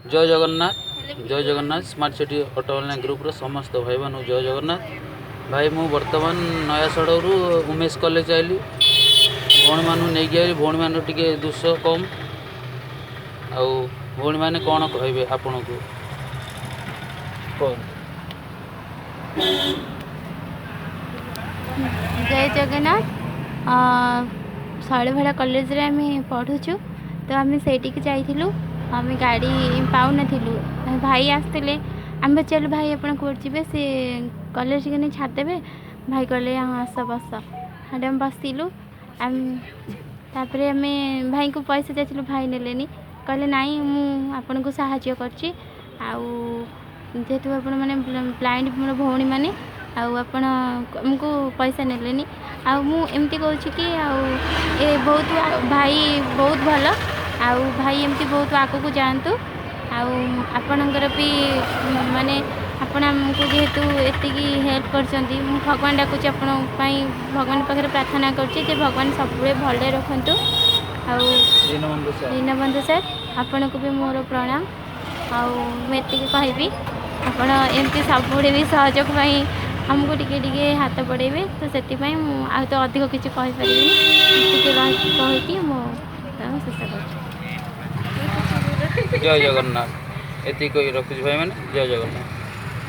ଜୟ Jagannath, Jay Jagannath. Smart city auto online ଗ୍ରୁପ୍ର ସମସ୍ତ ଭାଇମାନଙ୍କୁ ଜୟ ଜଗନ୍ନାଥ। ଭାଇ, ମୁଁ ବର୍ତ୍ତମାନ ନୟାସଡ଼କରୁ ଉମେଶ କଲେଜ ଆଇଲି, ଭଉଣୀମାନଙ୍କୁ ନେଇକି ଆଇଲି। ଭଉଣୀମାନଙ୍କୁ ଟିକେ ଦୋଷ କମ୍। ଆଉ ଭଉଣୀମାନେ କ'ଣ କହିବେ ଆପଣଙ୍କୁ, କୁହନ୍ତୁ। ଜୟ ଜଗନ୍ନାଥ। ଶୈଳବାଳା କଲେଜରେ ଆମେ ପଢ଼ୁଛୁ ତ ଆମେ ସେଇଠିକି ଯାଇଥିଲୁ। ଆମେ ଗାଡ଼ି ପାଉନଥିଲୁ। ଭାଇ ଆସିଥିଲେ। ଆମେ ପଚାରିଲୁ, ଭାଇ, ଆପଣ କେଉଁଠି ଯିବେ? ସେ କଲେଜ ନେଇ ଛାଡ଼ିଦେବେ? ଭାଇ କହିଲେ, ହଁ, ଆସ ବସ। ସେଠି ଆମେ ବସିଲୁ। ତାପରେ ଆମେ ଭାଇଙ୍କୁ ପଇସା ଯାଚିଲୁ, ଭାଇ ନେଲେନି। କହିଲେ, ନାଇଁ, ମୁଁ ଆପଣଙ୍କୁ ସାହାଯ୍ୟ କରୁଛି, ଆଉ ଯେହେତୁ ଆପଣମାନେ ବ୍ଲାଇଣ୍ଡ, ମୋର ଭଉଣୀମାନେ, ଆଉ ଆପଣ ଆମକୁ ପଇସା ନେଲେନି। ଆଉ ମୁଁ ଏମିତି କହୁଛି କି ଆଉ ଏ ବହୁତ ଭାଇ ବହୁତ ଭଲ, ଆଉ ଭାଇ ଏମିତି ବହୁତ ଆଗକୁ ଯାଆନ୍ତୁ। ଆଉ ଆପଣଙ୍କର ବି ମାନେ ଆପଣ ଆମକୁ ଯେହେତୁ ଏତିକି ହେଲ୍ପ କରିଛନ୍ତି, ମୁଁ ଭଗବାନ ଡାକୁଛି ଆପଣଙ୍କ ପାଇଁ, ଭଗବାନ ପାଖରେ ପ୍ରାର୍ଥନା କରୁଛି ଯେ ଭଗବାନ ସବୁବେଳେ ଭଲରେ ରଖନ୍ତୁ। ଆଉ ଦୀନବନ୍ଧୁ ସାର୍। ଦୀନବନ୍ଧୁ ସାର୍, ଆପଣଙ୍କୁ ବି ମୋର ପ୍ରଣାମ। ଆଉ ମୁଁ ଏତିକି କହିବି, ଆପଣ ଏମିତି ସବୁବେଳେ ବି ସହଯୋଗ ପାଇଁ ଆମକୁ ଟିକେ ଟିକେ ହାତ ବଢ଼େଇବେ। ତ ସେଥିପାଇଁ ମୁଁ ଆଉ ତ ଅଧିକ କିଛି କହିପାରିବିନି। ଏତିକି କହିକି ମୁଁ ଶେଷ କରୁଛି। ଜୟ ଜଗନ୍ନାଥ। ଏତିକି କହି ରଖୁଛି ଭାଇମାନେ, ଜୟ ଜଗନ୍ନାଥ।